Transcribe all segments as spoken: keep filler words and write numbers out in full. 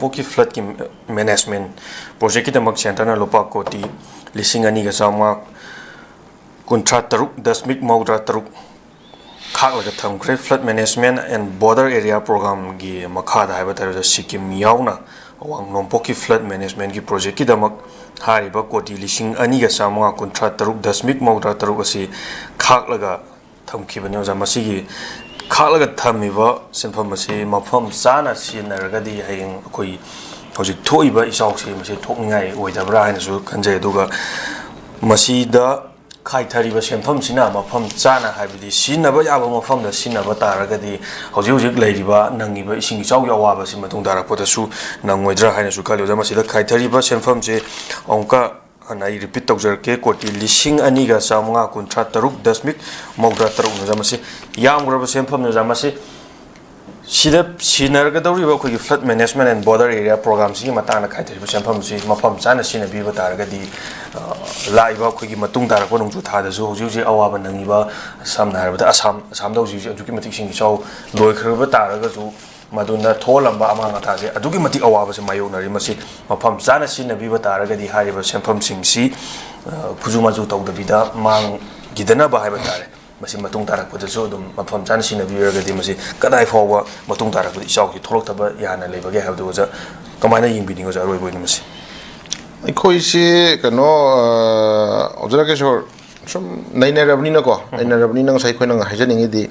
ꯅꯣꯡꯄꯣꯛꯀꯤ floodꯀꯤ management projectꯀꯤꯗꯃꯛ centreꯅ ꯂꯨꯄꯥ ꯀꯣꯇꯤ ꯂꯤꯁꯤꯡ ꯑꯅꯤꯒ ꯆꯥꯝꯃꯉꯥ ꯀꯨꯟꯊ꯭ꯔꯥ ꯇꯔꯨꯛ ꯗꯁꯃꯤꯛ ꯃꯧꯗ꯭ꯔꯥ ꯇꯔꯨꯛ ꯈꯥꯛꯂꯒ ꯊꯝꯈ꯭ꯔꯦ꯫ Flood Management and Border Area Programꯒꯤ ꯃꯈꯥꯗ ꯍꯥꯏꯕ ꯇꯥꯔꯦ, ꯁꯤꯛꯀꯤꯝ ꯌꯥꯎꯅ ꯑꯋꯥꯡ ꯅꯣꯡꯄꯣꯛꯀꯤ flood managementꯀꯤ projectꯀꯤꯗꯃꯛ ꯍꯥꯏꯔꯤꯕ ꯀꯣꯇꯤ ꯂꯤꯁꯤꯡ ꯑꯅꯤꯒ ꯆꯥꯝꯃꯉꯥ ꯀꯨꯟꯊ꯭ꯔꯥ ꯇꯔꯨꯛ ꯗꯁꯃꯤꯛ ꯃꯧꯗ꯭ꯔꯥ ꯇꯔꯨꯛ ꯑꯁꯤ ꯈꯥꯛꯂꯒ ꯊꯝꯈꯤꯕꯅꯤ꯫ ꯑꯣꯖꯥ, ꯃꯁꯤꯒꯤ ꯈꯥꯛꯂꯒ ꯊꯝꯃꯤꯕ ꯁꯦꯟꯐꯝ ꯑꯁꯤ ꯃꯐꯝ ꯆꯥꯅ ꯁꯤꯖꯤꯟꯅꯔꯒꯗꯤ ꯍꯌꯦꯡ ꯑꯩꯈꯣꯏ ꯍꯧꯖꯤꯛ ꯊꯣꯛꯏꯕ ꯏꯆꯥꯎꯁꯤ ꯃꯁꯤ ꯊꯣꯛꯅꯤꯡꯉꯥꯏ ꯑꯣꯏꯗꯕ꯭ꯔꯥ ꯍꯥꯏꯅꯁꯨ ꯈꯟꯖꯩ꯫ ꯑꯗꯨꯒ ꯃꯁꯤꯗ ꯈꯥꯏꯊꯔꯤꯕ ꯁꯦꯟꯐꯝꯁꯤꯅ ꯃꯐꯝ ꯆꯥꯅ, ꯍꯥꯏꯕꯗꯤ ꯁꯤꯖꯤꯟꯅꯕ ꯌꯥꯕ ꯃꯐꯝꯗ ꯁꯤꯖꯤꯟꯅꯕ ꯇꯥꯔꯒꯗꯤ ꯍꯧꯖꯤꯛ ꯍꯧꯖꯤꯛ ꯂꯩꯔꯤꯕ ꯅꯪꯉꯤꯕ ꯏꯁꯤꯡ ꯏꯆꯥꯎꯒꯤ ꯑꯋꯥꯕꯁꯤ ꯃꯇꯨꯡ ꯇꯥꯔꯛꯄꯗꯁꯨ ꯅꯪꯉꯣꯏꯗ꯭ꯔꯥ ꯍꯥꯏꯅꯁꯨ ꯈꯜꯂꯤ꯫ ꯑꯣꯖꯥ, ꯃꯁꯤꯗ ꯈꯥꯏꯊꯔꯤꯕ ꯁꯦꯟꯐꯝꯁꯦ ꯑꯃꯨꯛꯀ ꯍꯟꯅ ꯑꯩ repeat ꯇꯧꯖꯔꯛꯀꯦ, ꯀꯣꯇꯤ ꯂꯤꯁꯤꯡ ꯑꯅꯤꯒ ꯆꯥꯝꯃꯉꯥ ꯀꯨꯟꯊ꯭ꯔꯥ ꯇꯔꯨꯛ ꯗꯁꯃꯤꯛ ꯃꯧꯗ꯭ꯔꯥ ꯇꯔꯨꯛꯅꯤ ꯑꯣꯖꯥ꯫ ꯃꯁꯤ ꯌꯥꯝꯈ꯭ꯔꯕ ꯁꯦꯟꯐꯝꯅꯤ ꯑꯣꯖꯥ꯫ ꯃꯁꯤ ꯁꯤꯗ ꯁꯤꯖꯤꯟꯅꯔꯒꯗꯧꯔꯤꯕ ꯑꯩꯈꯣꯏꯒꯤ Flood Management and Border Area Programꯁꯤꯒꯤ ꯃꯇꯥꯡꯗ ꯈꯥꯏꯊꯔꯤꯕ ꯁꯦꯟꯐꯝꯁꯤ ꯃꯐꯝ ꯆꯥꯅ ꯁꯤꯖꯤꯟꯅꯕꯤꯕ ꯇꯥꯔꯒꯗꯤ, ꯑ, ꯂꯥꯛꯏꯕ ꯑꯩꯈꯣꯏꯒꯤ ꯃꯇꯨꯡ ꯇꯥꯔꯛꯄ ꯅꯣꯡꯖꯨ ꯊꯥꯗꯁꯨ ꯍꯧꯖꯤꯛ ꯍꯧꯖꯤꯛ ꯑꯋꯥꯕ ꯅꯪꯉꯤꯕ, ꯁꯝꯅ ꯍꯥꯏꯔꯕꯗ ꯑꯁꯥꯝ, ꯑꯁꯥꯝꯗ ꯍꯧꯖꯤꯛ ꯍꯧꯖꯤꯛ ꯑꯗꯨꯛꯀꯤ ꯃꯇꯤꯛ ꯏꯁꯤꯡ ꯏꯆꯥꯎ ꯂꯣꯏꯈ꯭ꯔꯕ ꯇꯥꯔꯒꯁꯨ, ꯃꯗꯨꯅ ꯊꯣꯛꯍꯜꯂꯝꯕ ꯑꯃꯥꯡ ꯑꯇꯥꯁꯦ ꯑꯗꯨꯛꯀꯤ ꯃꯇꯤꯛ ꯑꯋꯥꯕꯁꯦ ꯃꯥꯌꯣꯛꯅꯔꯤ꯫ ꯃꯁꯤ ꯃꯐꯝ ꯆꯥꯅ ꯁꯤꯖꯤꯟꯅꯕꯤꯕ ꯇꯥꯔꯒꯗꯤ ꯍꯥꯏꯔꯤꯕ ꯁꯦꯟꯐꯝꯁꯤꯡꯁꯤ, ꯑ, ꯈꯨꯖꯨ ꯃꯖꯨ ꯇꯧꯗꯕꯤꯗ ꯃꯥꯡꯈꯤꯗꯅꯕ ꯍꯥꯏꯕ ꯇꯥꯔꯦ, ꯃꯁꯤ ꯃꯇꯨꯡ ꯇꯥꯔꯛꯄꯗꯁꯨ ꯑꯗꯨꯝ ꯃꯐꯝ ꯆꯥꯅ ꯁꯤꯖꯤꯟꯅꯕꯤꯔꯒꯗꯤ ꯃꯁꯤ ꯀꯗꯥꯏ ꯐꯥꯎꯕ ꯃꯇꯨꯡ ꯇꯥꯔꯛꯄꯗ ꯏꯆꯥꯎꯁꯤ ꯊꯣꯛꯂꯛꯇꯕ ꯌꯥꯅ ꯂꯩꯕꯒꯦ ꯍꯥꯏꯕꯗꯨ ꯑꯣꯖꯥ ꯀꯃꯥꯏꯅ ꯌꯦꯡꯕꯤꯅꯤꯡꯉꯤ ꯑꯣꯖꯥ? ꯑꯔꯣꯏꯕ ꯑꯣꯏꯅ ꯃꯁꯤ ꯑꯩꯈꯣꯏꯁꯤ ꯀꯩꯅꯣ, ꯑ, ꯑꯣꯖꯥ ꯔꯥꯀꯦꯁꯣꯔ, ꯁꯨꯝ ꯅꯩꯅꯔꯕꯅꯤꯅꯀꯣ, ꯅꯩꯅꯔꯕꯅꯤꯅ ꯉꯁꯥꯏ ꯑꯩꯈꯣꯏꯅ ꯍꯥꯏꯖꯅꯤꯡꯉꯤꯗꯤ,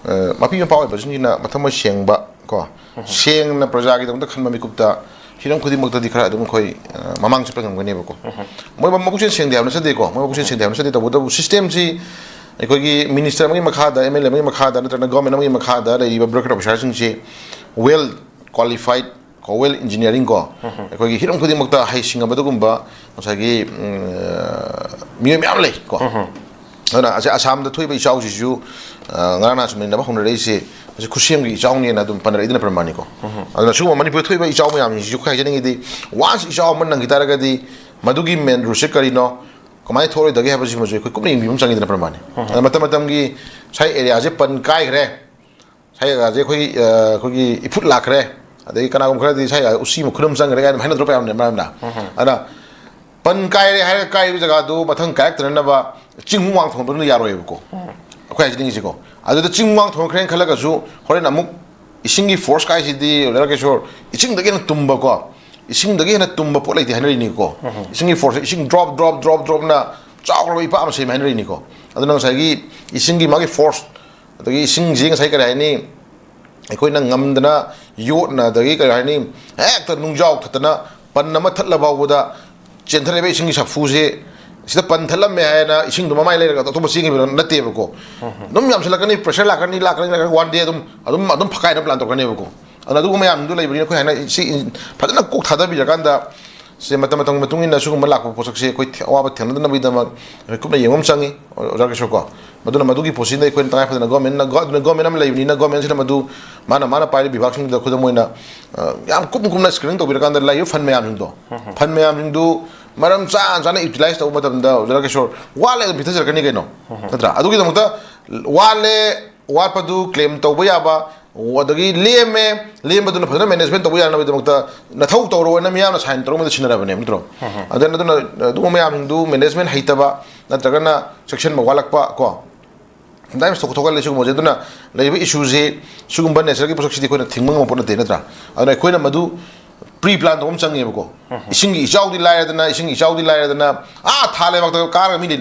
ꯑ, ꯃꯄꯤ ꯃꯄꯥ ꯑꯣꯏꯕꯁꯤꯡꯁꯤꯅ ꯃꯊꯃꯣꯏ ꯁꯦꯡꯕ ꯀꯣ, ꯁꯦꯡꯅ ꯄ꯭ꯔꯖꯥꯒꯤꯗꯃꯛꯇ ꯈꯟꯕ ꯃꯤꯀꯨꯞꯇ ꯍꯤꯔꯝ ꯈꯨꯗꯤꯡꯃꯛꯇꯗꯤ ꯈꯔ ꯑꯗꯨꯝ ꯑꯩꯈꯣꯏ, ꯑ, ꯃꯃꯥꯡ ꯆꯠꯄ ꯉꯝꯒꯅꯦꯕꯀꯣ꯫ ꯃꯣꯏ ꯃꯕꯨꯛꯆꯦꯜ ꯁꯦꯡꯗꯦ ꯍꯥꯏꯕ ꯅꯠꯆꯗꯦꯀꯣ, ꯃꯣꯏ ꯃꯕꯨꯛꯆꯦꯜ ꯁꯦꯡꯗꯦ ꯍꯥꯏꯕ ꯅꯠꯆꯗꯦ꯫ ꯇꯧꯕꯇꯕꯨ systemꯁꯤ ꯑꯩꯈꯣꯏꯒꯤ minister ꯑꯃꯒꯤ ꯃꯈꯥꯗ, MLA ꯑꯃꯒꯤ ꯃꯈꯥꯗ, ꯅꯠꯇ꯭ꯔꯒꯅ government ꯑꯃꯒꯤ ꯃꯈꯥꯗ ꯂꯩꯔꯤꯕ bureaucrat officerꯁꯤꯡꯁꯤ well qualified ꯀꯣ, well engineering ꯀꯣ, ꯑꯩꯈꯣꯏꯒꯤ ꯍꯤꯔꯝ ꯈꯨꯗꯤꯡꯃꯛꯇ ꯍꯩꯁꯤꯡꯉꯕ ꯑꯗꯨꯒꯨꯝꯕ ꯉꯁꯥꯏꯒꯤ, ꯎꯝ, ꯃꯤꯑꯣꯏ ꯃꯌꯥꯝ ꯂꯩ ꯀꯣ꯫ ꯑꯗꯨꯅ ꯑꯁꯤ ꯑꯁꯥꯝꯗ ꯊꯣꯛꯏꯕ ꯏꯆꯥꯎꯁꯤꯁꯨ, ꯑ, ꯉꯔꯥꯡ ꯅꯍꯥꯟ ꯁꯨꯝ ꯅꯩꯅꯕ ꯍꯧꯅꯔꯛꯏꯁꯦ, ꯃꯁꯤ ꯈꯨꯠꯁꯦꯝꯒꯤ ꯏꯆꯥꯎꯅꯦꯅ ꯑꯗꯨꯝ ꯄꯟꯅꯔꯛꯏꯗꯨꯅ ꯄ꯭ꯔꯃꯥꯟꯅꯤꯀꯣ꯫ ꯑꯗꯨꯅ ꯁꯤꯒꯨꯝꯕ ꯃꯅꯤꯄꯨꯔꯗ ꯊꯣꯛꯏꯕ ꯏꯆꯥꯎ ꯃꯌꯥꯝꯁꯤꯡꯁꯤꯁꯨ ꯑꯩꯈꯣꯏ ꯍꯥꯏꯖꯅꯤꯡꯉꯤꯗꯤ, once ꯏꯆꯥꯎ ꯑꯃ ꯅꯪꯈꯤ ꯇꯥꯔꯒꯗꯤ ꯃꯗꯨꯒꯤ main rootꯁꯦ ꯀꯔꯤꯅꯣ, ꯀꯃꯥꯏꯅ ꯊꯣꯛꯂꯣꯏꯗꯒꯦ ꯍꯥꯏꯕꯁꯤꯃꯁꯨ ꯑꯩꯈꯣꯏ ꯀꯨꯞꯅ ꯌꯦꯡꯕꯤꯕ ꯑꯃ ꯆꯪꯉꯤꯗꯅ ꯄ꯭ꯔꯃꯥꯟꯅꯤ꯫ ꯑꯗꯨꯅ ꯃꯇꯝ ꯃꯇꯝꯒꯤ ꯁ꯭ꯋꯥꯏ areaꯁꯦ ꯄꯟ ꯀꯥꯏꯈ꯭ꯔꯦ, ꯁ꯭ꯋꯥꯏ areaꯁꯦ ꯑꯩꯈꯣꯏ, ꯑ, ꯑꯩꯈꯣꯏꯒꯤ ꯏꯐꯨꯠ ꯂꯥꯛꯈ꯭ꯔꯦ, ꯑꯗꯒꯤ ꯀꯅꯥꯒꯨꯝꯕ ꯈꯔꯗꯤ ꯁ꯭ꯋꯥꯏ ꯎꯆꯤ ꯃꯈꯨꯟ ꯑꯃ ꯆꯪꯈ꯭ꯔꯦ ꯀꯥꯏꯅ ꯍꯥꯏꯅꯗ꯭ꯔꯣ ꯃꯌꯥꯝꯅ ꯃꯔꯝꯅ? ꯑꯗꯨꯅ ꯄꯟ ꯀꯥꯏꯔꯦ ꯍꯥꯏꯔꯒ ꯀꯥꯏꯔꯤꯕ ꯖꯒꯥꯗꯨ ꯃꯊꯪ ꯀꯥꯏꯔꯛꯇꯅꯅꯕ ꯆꯤꯡ ꯋꯥꯡ ꯊꯣꯟꯕꯗꯨꯅ ꯌꯥꯔꯣꯏꯕꯀꯣ꯫ ꯑꯩꯈꯣꯏ ꯍꯥꯏꯖꯅꯤꯡꯉꯤꯁꯤꯀꯣ, ꯑꯗꯨꯗ ꯆꯤꯡ ꯋꯥꯡ ꯊꯣꯟꯈ꯭ꯔꯦꯅ ꯈꯜꯂꯒꯁꯨ ꯍꯣꯔꯦꯟ ꯑꯃꯨꯛ ꯏꯁꯤꯡꯒꯤ ꯐꯣꯔꯁ ꯀꯥꯏꯁꯤꯗꯤ ꯂꯩꯔꯛ ꯀꯩꯁꯣꯔ ꯏꯁꯤꯡꯗꯒꯤ ꯍꯦꯟꯅ ꯇꯨꯝꯕꯀꯣ, ꯏꯁꯤꯡꯗꯒꯤ ꯍꯦꯟꯅ ꯇꯨꯝꯕ ꯄꯣꯠ ꯂꯩꯇꯦ ꯍꯥꯏꯅꯔꯤꯅꯤꯀꯣ꯫ ꯏꯁꯤꯡꯒꯤ ꯐꯣꯔꯁ, ꯏꯁꯤꯡ ꯗ꯭ꯔꯣꯞ ꯗ꯭ꯔꯣꯞ ꯗ꯭ꯔꯣꯞ ꯗ꯭ꯔꯣꯞꯅ ꯆꯥꯎꯈ꯭ꯔꯕ ꯏꯄꯥꯛ ꯑꯃ ꯁꯦꯝꯃꯦ ꯍꯥꯏꯅꯔꯤꯅꯤꯀꯣ꯫ ꯑꯗꯨꯅ ꯉꯁꯥꯏꯒꯤ ꯏꯁꯤꯡꯒꯤ ꯃꯥꯒꯤ ꯐꯣꯔꯁ, ꯑꯗꯒꯤ ꯏꯁꯤꯡꯁꯤ ꯉꯁꯥꯏ ꯀꯔꯤ ꯍꯥꯏꯅꯤ, ꯑꯩꯈꯣꯏꯅ ꯉꯝꯗꯅ ꯌꯣꯠꯅ, ꯑꯗꯒꯤ ꯀꯔꯤ ꯍꯥꯏꯅꯤ, ꯍꯦꯛꯇ ꯅꯨꯡꯖꯥꯎ ꯊꯠꯇꯅ ꯄꯟ ꯑꯃ ꯊꯠꯂ ꯐꯥꯎꯕꯗ ꯆꯦꯟꯊꯔꯛꯏꯕ ꯏꯁꯤꯡꯒꯤ ꯁꯥꯐꯨꯁꯦ ꯁꯤꯗ ꯄꯟ ꯊꯠꯂꯝꯃꯦ ꯍꯥꯏꯅ ꯏꯁꯤꯡꯗꯣ ꯃꯃꯥꯏ ꯂꯩꯔꯒ ꯑꯇꯣꯞꯄ ꯆꯦꯟꯈꯤꯕ ꯅꯠꯇꯦꯕꯀꯣ꯫ ꯑꯗꯨꯝ ꯌꯥꯝꯁꯤꯜꯂꯛꯀꯅꯤ, ꯄ꯭ꯔꯦꯁꯔ ꯂꯥꯛꯀꯅꯤ, ꯂꯥꯛꯀꯅꯤ, ꯂꯥꯛꯀꯅꯤ, ꯋꯥꯟ ꯗꯦ ꯑꯗꯨꯝ, ꯑꯗꯨꯝ, ꯑꯗꯨꯝ ꯐꯛꯀꯥꯏꯅꯕ ꯄ꯭ꯂꯥꯟ ꯇꯧꯔꯛꯀꯅꯦꯕꯀꯣ꯫ ꯑꯗꯨꯅ ꯑꯗꯨꯒꯨꯝꯕ ꯃꯌꯥꯝꯗꯨ ꯂꯩꯕꯅꯤꯅ ꯑꯩꯈꯣꯏ ꯍꯥꯏꯅ ꯁꯤ ꯐꯖꯅ ꯀꯣꯛ ꯊꯥꯗꯕꯤꯔꯀꯥꯟꯗ ꯁꯦ ꯃꯇꯝ ꯃꯇꯝꯒꯤ ꯃꯇꯨꯡ ꯏꯟꯅ ꯁꯤꯒꯨꯝꯕ ꯂꯥꯛꯄ ꯄꯣꯠꯁꯛꯁꯦ ꯑꯩꯈꯣꯏ ꯊꯦ-, ꯑꯋꯥꯕ ꯊꯦꯡꯅꯗꯅꯕꯒꯤꯗꯃꯛ ꯑꯩꯈꯣꯏ ꯀꯨꯞꯅ ꯌꯦꯡꯕ ꯑꯃ ꯆꯪꯉꯤ, ꯑꯣꯖꯥ ꯀꯤꯁꯣꯔ ꯀꯣ꯫ ꯃꯗꯨꯅ ꯃꯗꯨꯒꯤ ꯄꯣꯠꯁꯤꯗ ꯑꯩꯈꯣꯏꯅ ꯇꯉꯥꯏ ꯐꯗꯅ ꯒꯣꯔꯃꯦꯟꯅ, ꯒꯣ-, ꯑꯗꯨꯅ ꯒꯣꯔꯃꯦꯟ ꯑꯃ ꯂꯩꯕꯅꯤꯅ ꯒꯣꯔꯃꯦꯟꯁꯤꯅ ꯃꯗꯨ ꯃꯥꯅ, ꯃꯥꯅ ꯄꯥꯏꯔꯤꯕ ꯕꯤꯚꯥꯒꯁꯤꯡꯗꯨꯗ ꯈꯨꯗꯝ ꯑꯣꯏꯅ, ꯑ, ꯌꯥꯝ ꯀꯨꯞꯅ ꯀꯨꯞꯅ ꯁ꯭ꯀ꯭ꯔꯤꯅꯤꯡ ꯇꯧꯕꯤꯔꯀꯥꯟꯗ ꯂꯩꯔꯤꯕ ꯐꯟ ꯃꯌꯥꯝꯁꯤꯡꯗꯣ, ꯐꯟ ꯃꯌꯥꯝꯁꯤꯡꯗꯨ ꯃꯔꯝ ꯆꯥꯅ ꯆꯥꯅ ꯌꯨꯇꯤꯂꯥꯏꯁ ꯇꯧꯕ ꯃꯇꯝꯗ ꯑꯣꯖꯥ ꯀꯤꯁꯣꯔ ꯋꯥꯠꯂꯦ ꯑꯗꯨꯝ ꯄꯤꯊꯖꯔꯛꯀꯅꯤ ꯀꯩꯅꯣ, ꯅꯠꯇ꯭ꯔꯥ? ꯑꯗꯨꯒꯤꯗꯃꯛꯇ ꯋꯥꯠꯂꯦ, ꯋꯥꯠꯄꯗꯨ ꯀ꯭ꯂꯦꯝ ꯇꯧꯕ ꯌꯥꯕ, ꯑꯗꯒꯤ ꯂꯦꯝꯃꯦ, ꯂꯦꯝꯕꯗꯨꯅ ꯐꯖꯅ ꯃꯦꯅꯦꯖꯃꯦꯟ ꯇꯧꯕ ꯌꯥꯅꯕꯒꯤꯗꯃꯛꯇ ꯅꯊꯧ ꯇꯧꯔꯣꯅ ꯃꯤꯌꯥꯝꯅ ꯁꯥꯏꯟ ꯇꯧꯔꯒ ꯁꯤꯟꯅꯔꯕꯅꯦꯕ, ꯅꯠꯇ꯭ꯔꯣ? ꯑꯗꯨꯅ, ꯑꯗꯨꯅ ꯑꯗꯨꯒꯨꯝꯕ ꯃꯌꯥꯝꯁꯤꯡꯗꯨ ꯃꯦꯅꯦꯖꯃꯦꯟ ꯍꯩꯇꯕ ꯅꯠꯇ꯭ꯔꯒꯅ ꯆꯦꯛꯁꯤꯟꯕ ꯋꯥꯠꯂꯛꯄ ꯀꯣ, ꯁꯝꯇꯥꯏꯝꯁ ꯊꯣꯛ-, ꯊꯣꯛꯍꯜꯂꯦ ꯁꯤꯒꯨꯝꯕꯁꯦ꯫ ꯑꯗꯨꯅ ꯂꯩꯔꯤꯕ ꯏꯁꯨꯁꯤ, ꯁꯤꯒꯨꯝꯕ ꯅꯦꯆꯔꯒꯤ ꯄꯣꯠꯁꯛꯁꯤꯗꯤ ꯑꯩꯈꯣꯏꯅ ꯊꯤꯡꯕ ꯉꯝꯕ ꯄꯣꯠ ꯅꯠꯇꯦ, ꯅꯠꯇ꯭ꯔꯥ? ꯑꯗꯨꯅ ꯑꯩꯈꯣꯏꯅ ꯃꯗꯨ ꯄ꯭ꯔꯤ ꯄ꯭ꯂꯥꯟ ꯇꯧꯕ ꯑꯃ ꯆꯪꯉꯦꯕꯀꯣ꯫ ꯏꯁꯤꯡꯒꯤ ꯏꯆꯥꯎꯗꯤ ꯂꯥꯏꯔꯗꯅ, ꯏꯁꯤꯡ ꯏꯆꯥꯎꯗꯤ ꯂꯥꯏꯔꯗꯅ, ꯑꯥ ꯊꯥ ꯂꯩꯕꯥꯛꯇ ꯀꯥꯔꯒ ꯃꯤꯗꯤ,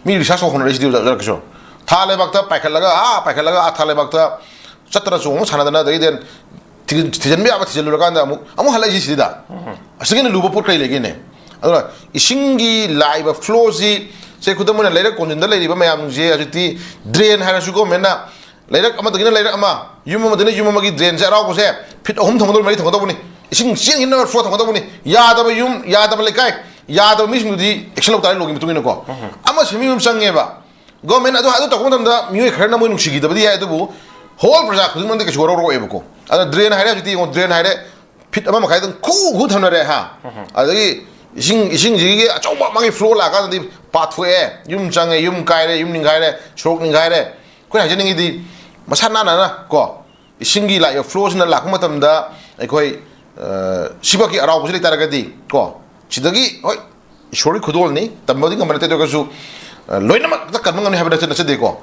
ꯃꯤ ꯔꯤꯁꯥꯔꯁ ꯇꯧ ꯍꯧꯅꯔꯛꯏꯁꯤꯗꯤ ꯑꯣꯖꯥ ꯀꯤꯁꯣꯔ꯫ ꯊꯥ ꯂꯩꯕꯥꯛꯇ ꯄꯥꯏꯈꯠꯂꯒ, ꯑꯥ ꯄꯥꯏꯈꯠꯂꯒ ꯑꯥ ꯊꯥ ꯂꯩꯕꯥꯛꯇ ꯆꯠꯇꯅ ꯆꯣꯡꯗꯅ ꯁꯥꯟꯅꯗꯅ, ꯑꯗꯩꯗꯤ ꯊꯤ-, ꯊꯤꯖꯤꯟꯕ ꯌꯥꯕ ꯊꯤꯖꯤꯜꯂꯨꯔꯀꯥꯟꯗ ꯑꯃꯨꯛ, ꯑꯃꯨꯛ ꯍꯜꯂꯛꯏꯁꯤ ꯁꯤꯗ꯫ ꯑꯁꯤꯒꯤ ꯍꯦꯟꯅ ꯂꯨꯕ ꯄꯣꯠ ꯀꯔꯤ ꯂꯩꯒꯦꯅꯦ? ꯑꯗꯨꯅ ꯏꯁꯤꯡꯒꯤ ꯂꯥꯛꯏꯕ ꯐ꯭ꯂꯣꯁꯤ, ꯁꯦ ꯈꯨꯗꯝ ꯑꯣꯏꯅ ꯂꯩꯔꯛ ꯀꯣꯟꯖꯤꯟꯗ ꯂꯩꯔꯤꯕ ꯃꯌꯥꯝꯁꯦ ꯍꯧꯖꯤꯛꯇꯤ ꯗ꯭ꯔꯦꯟ ꯍꯥꯏꯔꯁꯨ ꯒꯣꯔꯃꯦꯟꯅ ꯂꯩꯔꯛ ꯑꯃꯗꯒꯤꯅ ꯂꯩꯔꯛ ꯑꯃ, ꯌꯨꯝ ꯑꯃꯗꯒꯤꯅ ꯌꯨꯝ ꯑꯃꯒꯤ ꯗ꯭ꯔꯦꯟꯁꯦ ꯑꯔꯥꯎꯕꯁꯦ ꯐꯤꯠ ꯑꯍꯨꯝ ꯊꯝꯒꯗꯧꯕꯅꯤ, ꯃꯔꯤ ꯊꯝꯒꯗꯧꯕꯅꯤ, ꯏꯁꯤꯡ ꯆꯦꯟꯈꯤꯅꯕ ꯐ꯭ꯂꯣ ꯊꯝꯒꯗꯧꯕꯅꯤ꯫ ꯌꯥꯗꯕ ꯌꯨꯝ, ꯌꯥꯗꯕ ꯂꯩꯀꯥꯏ, ꯌꯥꯗꯕ ꯃꯤꯁꯤꯡꯗꯨꯗꯤ ꯑꯦꯛꯁꯟ ꯂꯧ ꯇꯥꯔꯦ ꯂꯣꯒꯤ ꯃꯇꯨꯡ ꯏꯟꯅꯀꯣ꯫ ꯑꯃ ꯁꯦꯝꯕꯤꯕ ꯑꯃ ꯆꯪꯉꯦꯕ꯫ ꯒꯣꯔꯃꯦꯟ ꯑꯗꯨ, ꯑꯗꯨ ꯇꯧꯕ ꯃꯇꯝꯗ ꯃꯤꯑꯣꯏ ꯈꯔꯅ ꯃꯣꯏ ꯅꯨꯡꯁꯤꯈꯤꯗꯕꯗꯤ ꯌꯥꯏ, ꯑꯗꯨꯕꯨ ꯍꯣꯜ ꯄ꯭ꯔꯖꯥ ꯈꯨꯗꯤꯡꯃꯛꯇꯤ ꯀꯩꯁꯨ ꯋꯥꯔꯧꯔꯛꯑꯣꯏꯕꯀꯣ꯫ ꯑꯗ ꯗ꯭ꯔꯦꯟ ꯍꯥꯏꯔꯦ ꯍꯧꯖꯤꯛꯇꯤ ꯌꯦꯡꯉꯣ, ꯗ꯭ꯔꯦꯟ ꯍꯥꯏꯔꯦ ꯐꯤꯠ ꯑꯃ ꯃꯈꯥꯏꯗꯪ ꯈꯨ ꯈꯨ ꯊꯝꯅꯔꯦ ꯍꯥ꯫ ꯑꯗꯒꯤ ꯏꯁꯤꯡ, ꯏꯁꯤꯡꯁꯤꯒꯤ ꯑꯆꯧꯕ ꯃꯥꯒꯤ ꯐ꯭ꯂꯣ ꯂꯥꯛꯑꯀꯥꯟꯗꯗꯤ ꯄꯥꯊꯣꯛꯑꯦ, ꯌꯨꯝ ꯆꯪꯉꯦ, ꯌꯨꯝ ꯀꯥꯏꯔꯦ, ꯌꯨꯝ ꯅꯤꯡꯈꯥꯏꯔꯦ, ꯁꯣꯔꯣꯛ ꯅꯤꯡꯈꯥꯏꯔꯦ꯫ ꯑꯩꯈꯣꯏꯅ ꯍꯥꯏꯖꯅꯤꯡꯉꯤꯗꯤ ꯃꯁꯥ ꯅꯥꯟꯅꯅ ꯀꯣ, ꯏꯁꯤꯡꯒꯤ ꯂꯥꯛꯏꯕ ꯐ꯭ꯂꯣꯁꯤꯅ ꯂꯥꯛꯄ ꯃꯇꯝꯗ ꯑꯩꯈꯣꯏ, ꯑ, ꯁꯤꯐꯥꯎꯒꯤ ꯑꯔꯥꯎꯕꯁꯤ ꯂꯩꯇꯥꯔꯒꯗꯤ ꯀꯣ, ꯁꯤꯗꯒꯤ ꯍꯣꯏ, ꯏꯁꯣꯔꯒꯤ ꯈꯨꯗꯣꯜꯅꯤ, ꯇꯝꯕꯗꯤ ꯉꯝꯕ ꯅꯠꯇꯦ, ꯑꯗꯨ ꯑꯣꯏꯔꯒꯁꯨ, ꯑ, ꯂꯣꯏꯅꯃꯛꯇ ꯀꯟꯕ ꯉꯝꯅꯤ ꯍꯥꯏꯕ ꯅꯠꯆ-, ꯅꯠꯆꯗꯦꯀꯣ.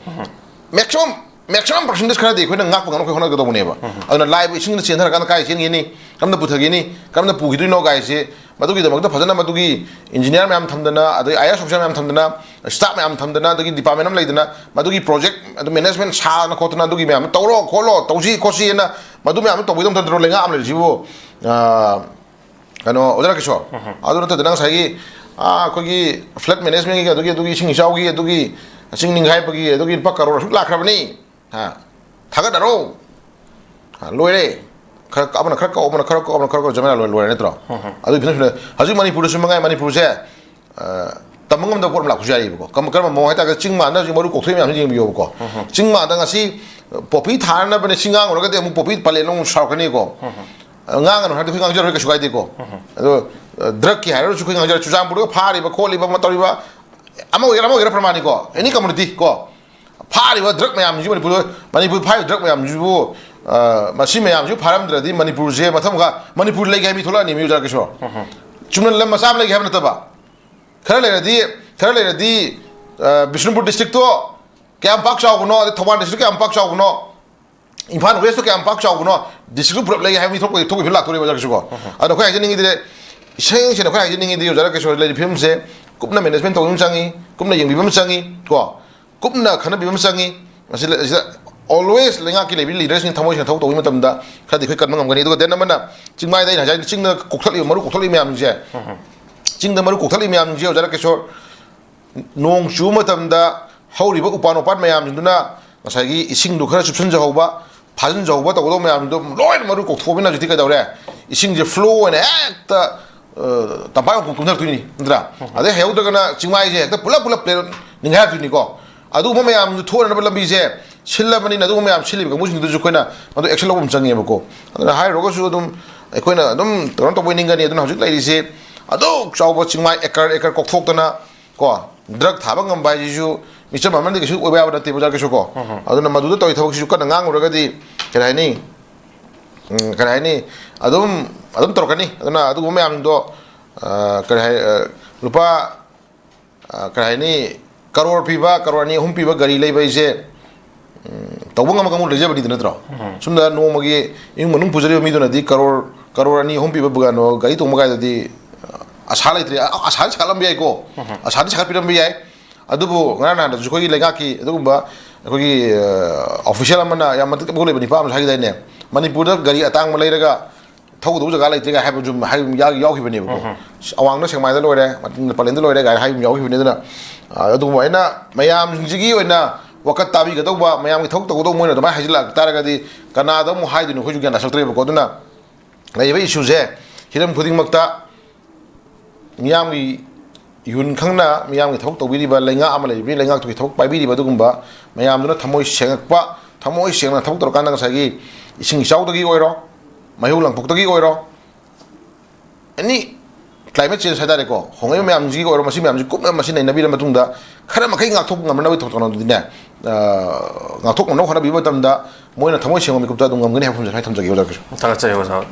ꯃꯦꯛꯁꯤꯃꯝ, ꯃꯦꯛꯁꯤꯃꯝ ꯄꯥꯔꯁꯦꯟꯇꯦꯖ ꯈꯔꯗꯤ ꯑꯩꯈꯣꯏꯅ ꯉꯥꯛꯄ ꯉꯝꯅꯕ ꯑꯩꯈꯣꯏ ꯍꯣꯠꯅꯒꯗꯧꯕꯅꯦꯕ꯫ ꯑꯗꯨꯅ ꯂꯥꯛꯏꯕ ꯏꯁꯤꯡꯅ ꯆꯦꯟꯊꯔꯀꯥꯟꯗ ꯀꯥꯏ ꯆꯦꯟꯒꯅꯤ, ꯀꯔꯝꯅ ꯄꯨꯊꯒꯅꯤ, ꯀꯔꯝꯅ ꯄꯨꯈꯤꯗꯣꯏꯅꯣ ꯀꯥꯏꯁꯦ, ꯃꯗꯨꯒꯤꯗꯃꯛꯇ ꯐꯖꯅ ꯃꯗꯨꯒꯤ ꯏꯟꯖꯤꯅꯤꯌꯥꯔ ꯃꯌꯥꯝ ꯊꯝꯗꯅ, ꯑꯗꯩ ꯑꯥꯏ ꯑꯦ ꯑꯦꯁ ꯑꯣꯐꯤꯁꯥꯔ ꯃꯌꯥꯝ ꯊꯝꯗꯅ, ꯁ꯭ꯇꯥꯐ ꯃꯌꯥꯝ ꯊꯝꯗꯅ, ꯑꯗꯒꯤ ꯗꯤꯄꯥꯔꯠꯃꯦꯟ ꯑꯃ ꯂꯩꯗꯅ, ꯃꯗꯨꯒꯤ ꯄ꯭ꯔꯣꯖꯦꯛ ꯑꯗꯨ ꯃꯦꯅꯦꯖꯃꯦꯟ ꯁꯥꯗꯅ ꯈꯣꯠꯇꯅ, ꯑꯗꯨꯒꯤ ꯃꯌꯥꯝꯗꯣ ꯇꯧꯔꯣ ꯈꯣꯠꯂꯣ, ꯇꯧꯁꯤ ꯈꯣꯠꯁꯤꯅ ꯃꯗꯨ ꯃꯌꯥꯝꯗꯣ ꯇꯧꯕꯤꯗꯧ ꯅꯠꯇ꯭ꯔꯣ ꯂꯩꯉꯥꯛ ꯑꯃ ꯂꯩꯔꯤꯁꯤꯕꯨ? ꯑ, ꯀꯩꯅꯣ, ꯑꯣꯖꯥ ꯔꯥꯀꯦꯁꯣꯔ, ꯑꯗꯨ ꯅꯠꯇꯗꯅ ꯉꯁꯥꯏꯒꯤ, ꯑ, ꯑꯩꯈꯣꯏꯒꯤ ꯐ꯭ꯂꯠ ꯃꯦꯅꯦꯖꯃꯦꯟꯒꯤ, ꯑꯗꯨꯒꯤ, ꯑꯗꯨꯒꯤ ꯏꯁꯤꯡ ꯏꯆꯥꯎꯒꯤ, ꯑꯗꯨꯒꯤ ꯆꯤꯡ ꯅꯤꯡꯈꯥꯏꯕꯒꯤ, ꯑꯗꯨꯒꯤ ꯂꯨꯄꯥ ꯀꯔꯣꯔ ꯑꯁꯨꯛ ꯂꯥꯛꯈ꯭ꯔꯕꯅꯤ, ꯍꯥ, ꯊꯥꯒꯠꯅꯔꯣ, ꯍꯥ, ꯂꯣꯏꯔꯦ, ꯈꯔ ꯀꯛ-, ꯑꯃꯅ ꯈꯔ ꯀꯛ, ꯑꯃꯅ ꯈꯔ ꯀꯛ, ꯑꯃꯅ ꯈꯔ ꯀꯛ, ꯖꯃꯦꯂꯥ ꯂꯣꯏ-, ꯂꯣꯏꯔꯦ ꯅꯠꯇ꯭ꯔꯣ? ꯑꯗꯨꯒꯤ ꯐꯤꯕꯝꯁꯤꯗ ꯍꯧꯖꯤꯛ ꯃꯅꯤꯄꯨꯔꯗꯁꯨ ꯃꯉꯥꯏ, ꯃꯅꯤꯄꯨꯔꯁꯦ, ꯑ, ꯇꯝꯕ ꯉꯝꯗꯕ ꯄꯣꯠ ꯑꯃ ꯂꯥꯛꯄꯁꯨ ꯌꯥꯏꯌꯦꯕꯀꯣ꯫ ꯀꯔꯝ-, ꯀꯔꯝꯕ ꯃꯑꯣꯡ ꯍꯥꯏꯇꯥꯔꯒꯗꯤ, ꯆꯤꯡ ꯃꯥꯟꯗ ꯍꯧꯖꯤꯛ ꯃꯔꯨ ꯀꯣꯛꯊꯣꯛꯏ ꯃꯌꯥꯝꯁꯤ ꯌꯦꯡꯕꯤꯌꯣꯕꯀꯣ꯫ ꯆꯤꯡ ꯃꯥꯟꯗ ꯉꯁꯤ ꯄꯣꯄꯤ ꯊꯥꯅꯅꯕꯅꯦ ꯁꯤ ꯉꯥꯡꯉꯨꯔꯒꯗꯤ ꯑꯃꯨꯛ ꯄꯣꯄꯤ ꯄꯂꯦꯟ ꯑꯃꯨꯛ ꯁꯥꯎꯔꯛꯀꯅꯤꯀꯣ꯫ ꯑ, ꯉꯥꯡꯒꯅꯨ ꯍꯥꯏꯔꯗꯤ ꯑꯩꯈꯣꯏ ꯉꯥꯡꯖꯔꯣꯏ, ꯀꯩꯁꯨ ꯀꯥꯏꯗꯦꯀꯣ꯫ ꯑꯗꯣ, ꯑ, ꯗ꯭ꯔꯒꯀꯤ ꯍꯥꯏꯔꯁꯨ ꯑꯩꯈꯣꯏ ꯉꯥꯡꯖꯔꯣꯏ, ꯆꯨꯔꯆꯥꯟꯄꯨꯔꯗ ꯐꯥꯔꯤꯕ ꯈꯣꯠꯂꯤꯕ ꯑꯃ ꯇꯧꯔꯤꯕ, ꯑꯃ ꯑꯣꯏꯒꯦꯔꯥ ꯑꯃ ꯑꯣꯏꯒꯦꯔꯥ ꯄ꯭ꯔꯃꯥꯟꯅꯤꯀꯣ, ꯑꯦꯅꯤ ꯀꯝꯃꯨꯅꯤꯇꯤ ꯀꯣ, ꯐꯥꯔꯤꯕ ꯗ꯭ꯔꯒ ꯃꯌꯥꯝꯁꯤꯕꯨ, ꯃꯅꯤꯄꯨꯔ, ꯃꯅꯤꯄꯨꯔ ꯐꯥꯔꯤꯕ ꯗ꯭ꯔꯒ ꯃꯌꯥꯝꯁꯤꯕꯨ, ꯑ, ꯃꯁꯤ ꯃꯌꯥꯝꯁꯤꯕꯨ ꯐꯥꯔꯝꯗ꯭ꯔꯗꯤ ꯃꯅꯤꯄꯨꯔꯁꯦ ꯃꯊꯪ ꯃꯈꯥ ꯃꯅꯤꯄꯨꯔ ꯂꯩꯒꯦ ꯍꯥꯏꯕ ꯃꯤ ꯊꯣꯛꯂꯛꯑꯅꯤ, ꯃꯤ ꯑꯣꯖꯥ ꯀꯤꯁꯣꯔ꯫ ꯆꯨꯝꯅ ꯂꯝ ꯃꯆꯥ ꯑꯃ ꯂꯩꯒꯦ ꯍꯥꯏꯕ ꯅꯠꯇꯕ, ꯈꯔ ꯂꯩꯔꯗꯤ, ꯈꯔ ꯂꯩꯔꯗꯤ, ꯑ, ꯕꯤꯁꯅꯨꯄꯨꯔ ꯗꯤꯁꯇ꯭ꯔꯤꯛꯇꯣ ꯀꯌꯥꯝ ꯄꯥꯛ ꯆꯥꯎꯕꯅꯣ, ꯑꯗꯩ ꯊꯧꯕꯥꯜ ꯗꯤꯁꯇ꯭ꯔꯤꯛ ꯀꯌꯥꯝ ꯄꯥꯛ ꯆꯥꯎꯕꯅꯣ, ꯏꯝꯐꯥꯜ ꯋꯦꯁꯇꯣ ꯀꯌꯥꯝ ꯄꯥꯛ ꯆꯥꯎꯕꯅꯣ, ꯗꯤꯁꯇ꯭ꯔꯤꯛꯇꯨ ꯄꯨꯂꯞ ꯂꯩ ꯍꯥꯏꯕ ꯃꯤ ꯊꯣꯛꯄꯒꯤ, ꯊꯣꯛꯄꯒꯤ ꯐꯤꯕꯝ ꯂꯥꯛꯇꯣꯔꯤꯕ ꯑꯣꯖꯥ ꯀꯤꯁꯣꯔꯀꯣ꯫ ꯑꯗꯣ ꯑꯩꯈꯣꯏ ꯍꯥꯏꯖꯅꯤꯡꯉꯤꯗꯤ, ꯏꯁꯦꯡ ꯁꯦꯡꯅ ꯑꯩꯈꯣꯏ ꯍꯥꯏꯖꯅꯤꯡꯉꯤꯗꯤ ꯑꯣꯖꯥ ꯔꯥꯀꯦꯁꯣꯔ ꯂꯩꯔꯤꯕ ꯐꯤꯕꯝꯁꯦ ꯀꯨꯞꯅ ꯃꯦꯅꯦꯖꯃꯦꯟ ꯇꯧꯕꯤꯕ ꯑꯃ ꯆꯪꯉꯤ, ꯀꯨꯞꯅ ꯌꯦꯡꯕꯤꯕ ꯑꯃ ꯆꯪꯉꯤ ꯀꯣ, ꯀꯨꯞꯅ ꯈꯟꯅꯕꯤꯕ ꯑꯃ ꯆꯪꯉꯤ꯫ ꯃꯁꯤ ꯂꯩ-, ꯁꯤꯗ always ꯂꯩꯉꯥꯛꯀꯤ ꯂꯩꯕꯤ ꯂꯤꯗꯔꯁꯤꯡ ꯊꯃꯣꯏ ꯁꯦꯡꯅ ꯊꯕꯛ ꯇꯧꯕꯒꯤ ꯃꯇꯝꯗ ꯈꯔꯗꯤ ꯑꯩꯈꯣꯏ ꯀꯟꯕ ꯉꯝꯒꯅꯤ꯫ ꯑꯗꯨꯒ then ꯑꯃꯅ ꯆꯤꯡꯃꯥꯏꯗ ꯑꯩꯅ ꯍꯥꯏꯖ-, ꯆꯤꯡꯗ ꯀꯣꯛꯊꯠꯂꯤꯕ, ꯃꯔꯨ ꯀꯣꯛꯊꯠꯂꯤꯕ ꯃꯌꯥꯝꯁꯦ, ꯆꯤꯡꯗ ꯃꯔꯨ ꯀꯣꯛꯊꯠꯂꯤꯕ ꯃꯌꯥꯝꯁꯦ ꯑꯣꯖꯥ ꯔꯥꯀꯦꯁꯣꯔ, ꯅꯣꯡ ꯆꯨꯕ ꯃꯇꯝꯗ ꯍꯧꯔꯤꯕ ꯎꯄꯥꯟ ꯋꯥꯄꯥꯟ ꯃꯌꯥꯝꯁꯤꯡꯗꯨꯅ ꯉꯁꯥꯏꯒꯤ ꯏꯁꯤꯡꯗꯨ ꯈꯔ ꯆꯨꯞꯁꯤꯟꯖꯍꯧꯕ, ꯐꯥꯖꯤꯟꯖꯍꯧꯕ ꯇꯧꯒꯗꯧꯕ ꯃꯌꯥꯝꯗꯣ ꯂꯣꯏꯅ ꯃꯔꯨ ꯀꯣꯛꯊꯣꯛꯑꯕꯅꯤꯅ ꯍꯧꯖꯤꯛꯇꯤ ꯀꯩꯗꯧꯔꯦ? ꯏꯁꯤꯡꯁꯦ ꯐ꯭ꯂꯣ ꯑꯣꯏꯅ ꯍꯦꯛꯇ, ꯑ, ꯇꯝꯄꯥꯛ ꯃꯈꯣꯡ ꯀꯨꯝꯊꯔꯛꯇꯣꯏꯅꯤ, ꯅꯠꯇ꯭ꯔꯥ? ꯑꯗꯩ ꯍꯩꯍꯧꯗ꯭ꯔꯒꯅ ꯆꯤꯡꯃꯥꯏꯁꯦ ꯍꯦꯛꯇ ꯄꯨꯂꯞ ꯄꯨꯂꯞ ꯄ꯭ꯂꯦꯟ ꯅꯤꯡꯈꯥꯏꯔꯛꯇꯣꯏꯅꯤꯀꯣ꯫ ꯑꯗꯨꯒꯨꯝꯕ ꯃꯌꯥꯝꯗꯨ ꯊꯣꯛꯅꯅꯕ ꯂꯝꯕꯤꯁꯦ ꯁꯤꯜꯂꯕꯅꯤꯅ, ꯑꯗꯨꯒꯨꯝꯕ ꯃꯌꯥꯝ ꯁꯤꯜꯂꯤꯕ ꯀꯥꯡꯕꯨꯁꯤꯡꯗꯨꯁꯨ ꯑꯩꯈꯣꯏꯅ ꯃꯗꯨ ꯑꯦꯛꯁꯟ ꯂꯧꯕ ꯑꯃ ꯆꯪꯉꯦꯕꯀꯣ꯫ ꯑꯗꯨꯅ ꯍꯥꯏꯔꯨꯔꯒꯁꯨ ꯑꯗꯨꯝ ꯑꯩꯈꯣꯏꯅ ꯑꯗꯨꯝ ꯀꯩꯅꯣ ꯇꯧꯕ ꯅꯤꯡꯒꯅꯤ꯫ ꯑꯗꯨꯅ ꯍꯧꯖꯤꯛ ꯂꯩꯔꯤꯁꯦ ꯑꯗꯨꯛ ꯆꯥꯎꯕ ꯆꯤꯡꯃꯥꯏ ꯑꯦꯀꯔ ꯑꯦꯀꯔ ꯀꯣꯛꯊꯣꯛꯇꯅ ꯀꯣ, ꯗ꯭ꯔꯒ ꯊꯥꯕ ꯉꯝꯕ ꯍꯥꯏꯁꯤꯁꯨ ꯃꯤꯆꯝ ꯑꯃꯅꯗꯤ ꯀꯩꯁꯨ ꯑꯣꯏꯕ ꯌꯥꯕ ꯅꯠꯇꯦ, ꯑꯣꯖꯥ ꯀꯩꯁꯨ ꯀꯣ꯫ ꯑꯗꯨꯅ ꯃꯗꯨꯗ ꯇꯧꯔꯤ ꯊꯕꯛꯁꯤꯁꯨ ꯀꯟꯅ ꯉꯥꯡꯉꯨꯔꯒꯗꯤ ꯀꯔꯤ ꯍꯥꯏꯅꯤ, ꯎꯝ, ꯀꯔꯤ ꯍꯥꯏꯅꯤ, ꯑꯗꯨꯝ ꯑꯗꯨꯝ ꯇꯧꯔꯛꯀꯅꯤ꯫ ꯑꯗꯨꯅ ꯑꯗꯨꯒꯨꯝꯕ ꯃꯌꯥꯝꯗꯣ, ꯑ, ꯀꯔꯤ ꯍꯥꯏ, ꯑ, ꯂꯨꯄꯥ, ꯑ, ꯀꯔꯤ ꯍꯥꯏꯅꯤ, ꯀꯔꯣꯔ ꯄꯤꯕ, ꯀꯔꯣꯔ ꯑꯅꯤ ꯑꯍꯨꯝ ꯄꯤꯕ ꯒꯥꯔꯤ ꯂꯩꯕ ꯍꯥꯏꯁꯦ, ꯎꯝ, ꯇꯧꯕ ꯉꯝꯕ ꯀꯥꯡꯕꯨ ꯂꯩꯖꯕꯅꯤꯗ, ꯅꯠꯇ꯭ꯔꯣ? ꯎꯝ꯫ ꯁꯨꯝꯗ ꯅꯣꯡꯃꯒꯤ ꯏꯃꯨꯡ ꯃꯅꯨꯡ ꯄꯨꯖꯔꯤꯕ ꯃꯤꯗꯨꯅꯗꯤ ꯀꯔꯣꯔ, ꯀꯔꯣꯔ ꯑꯅꯤ ꯑꯍꯨꯝ ꯄꯤꯕ ꯕꯒꯥꯅꯣ ꯒꯥꯔꯤ ꯇꯣꯡꯕ ꯀꯥꯏꯗꯗꯤ, ꯑ, ꯑꯁꯥ ꯂꯩꯇ꯭ꯔꯦ꯫ ꯑ, ꯑꯁꯥꯗꯤ ꯁꯥꯒꯠꯂꯝꯕ ꯌꯥꯏꯀꯣ, ꯎꯝ꯫ ꯑꯁꯥꯗꯤ ꯁꯥꯒꯠꯄꯤꯔꯝꯕ ꯌꯥꯏ꯫ ꯑꯗꯨꯕꯨ ꯉꯔꯥꯡ ꯅꯍꯥꯟꯗꯁꯨ ꯑꯩꯈꯣꯏꯒꯤ ꯂꯩꯉꯥꯛꯀꯤ ꯑꯗꯨꯒꯨꯝꯕ ꯑꯩꯈꯣꯏꯒꯤ, ꯑ, ꯑꯣꯐꯤꯁꯤꯌꯦꯜ ꯑꯃꯅ ꯌꯥꯝ ꯃꯇꯤꯛ ꯃꯒꯨꯟ ꯂꯩꯕ ꯅꯤꯄꯥ ꯑꯃꯁꯨ ꯍꯥꯏꯈꯤꯗꯥꯏꯅꯦ? ꯃꯅꯤꯄꯨꯔꯗ ꯒꯥꯔꯤ ꯑꯇꯥꯡꯕ ꯂꯩꯔꯒ ꯊꯧꯒꯗꯧꯕ ꯖꯒꯥ ꯂꯩꯇ꯭ꯔꯦ ꯀꯥꯏ ꯍꯥꯏꯕ ꯌꯨꯝ ꯍꯥꯏꯕ ꯌꯥꯎ-, ꯌꯥꯎꯈꯤꯕꯅꯦꯕꯀꯣ꯫ ꯎꯝ꯫ ꯑꯋꯥꯡꯗ ꯁꯦꯛꯃꯥꯏꯗ ꯂꯣꯏꯔꯦ, ꯃꯇꯨꯡꯗ ꯄꯂꯦꯟꯗ ꯂꯣꯏꯔꯦ ꯀꯥꯏꯅ ꯍꯥꯏꯕ ꯌꯥꯎꯈꯤꯕꯅꯦ꯫ ꯑꯗꯨꯅ, ꯑ, ꯑꯗꯨꯒꯨꯝꯕ ꯑꯩꯅ ꯃꯌꯥꯝꯁꯤꯡꯁꯤꯒꯤ ꯑꯣꯏꯅ ꯋꯥꯀꯠ ꯇꯥꯕꯤꯒꯗꯧꯕ, ꯃꯌꯥꯝꯒꯤ ꯊꯕꯛ ꯇꯧꯒꯗꯧꯕ ꯃꯣꯏꯅ ꯑꯗꯨꯃꯥꯏꯅ ꯍꯥꯏꯖꯤꯜꯂꯛ ꯇꯥꯔꯒꯗꯤ ꯀꯅꯥꯗ ꯑꯃꯨꯛ ꯍꯥꯏꯗꯣꯏꯅꯣ? ꯑꯩꯈꯣꯏꯁꯨ ꯒ꯭ꯌꯥꯟ ꯇꯥꯁꯜꯂꯛꯇ꯭ꯔꯦꯕꯀꯣ꯫ ꯑꯗꯨꯅ ꯂꯩꯔꯤꯕ ꯏꯁꯨꯁꯦ ꯍꯤꯔꯝ ꯈꯨꯗꯤꯡꯃꯛꯇ ꯃꯤꯌꯥꯝꯒꯤ ꯌꯨꯟ ꯈꯪꯅ ꯃꯤꯌꯥꯝꯒꯤ ꯊꯕꯛ ꯇꯧꯕꯤꯔꯤꯕ ꯂꯩꯉꯥꯛ ꯑꯃ ꯂꯩꯔꯤꯕꯅꯤ, ꯂꯩꯉꯥꯛꯇꯨꯒꯤ ꯊꯕꯛ ꯄꯥꯏꯕꯤꯔꯤꯕ ꯑꯗꯨꯒꯨꯝꯕ ꯃꯌꯥꯝꯗꯨꯅ ꯊꯃꯣꯏ ꯁꯦꯡꯉꯛꯄ, ꯊꯃꯣꯏ ꯁꯦꯡꯅ ꯊꯕꯛ ꯇꯧꯔꯀꯥꯟꯗ ꯉꯁꯥꯏꯒꯤ ꯏꯁꯤꯡ ꯏꯆꯥꯎꯗꯒꯤ ꯑꯣꯏꯔꯣ, ꯃꯩꯍꯧ ꯂꯥꯡꯄꯣꯛꯇꯒꯤ ꯑꯣꯏꯔꯣ, ꯑꯦꯅꯤ ꯀ꯭ꯂꯥꯏꯃꯦꯠ ꯆꯦꯟꯖ ꯍꯥꯏꯇꯥꯔꯦꯀꯣ, ꯍꯣꯡꯂꯛꯏꯕ ꯃꯌꯥꯝꯁꯤꯒꯤ ꯑꯣꯏꯔꯣ, ꯃꯁꯤ ꯃꯌꯥꯝꯁꯤ ꯀꯨꯞꯅ ꯃꯁꯤ ꯅꯩꯅꯕꯤꯔ ꯃꯇꯨꯡꯗ ꯈꯔ ꯃꯈꯩ ꯉꯥꯛꯊꯣꯛꯄ ꯉꯝꯅꯕꯒꯤ ꯊꯧ-, ꯀꯩꯅꯣꯗꯨꯗꯤꯅꯦ, ꯑ, ꯉꯥꯛꯊꯣꯛꯅꯕ ꯍꯣꯠꯅꯕꯤꯕ ꯃꯇꯝꯗ ꯃꯣꯏꯅ ꯊꯃꯣꯏ ꯁꯦꯡꯕ ꯃꯤꯀꯨꯞꯇ ꯑꯗꯨꯝ ꯉꯝꯒꯅꯤ ꯍꯥꯏꯕ ꯋꯥꯐꯝꯁꯦ ꯁ꯭ꯋꯥꯏ ꯊꯝꯖꯒꯦ, ꯑꯣꯖꯥ ꯀꯩꯁꯨ꯫ ꯊꯥꯒꯠꯆꯔꯤ, ꯑꯣꯖꯥ꯫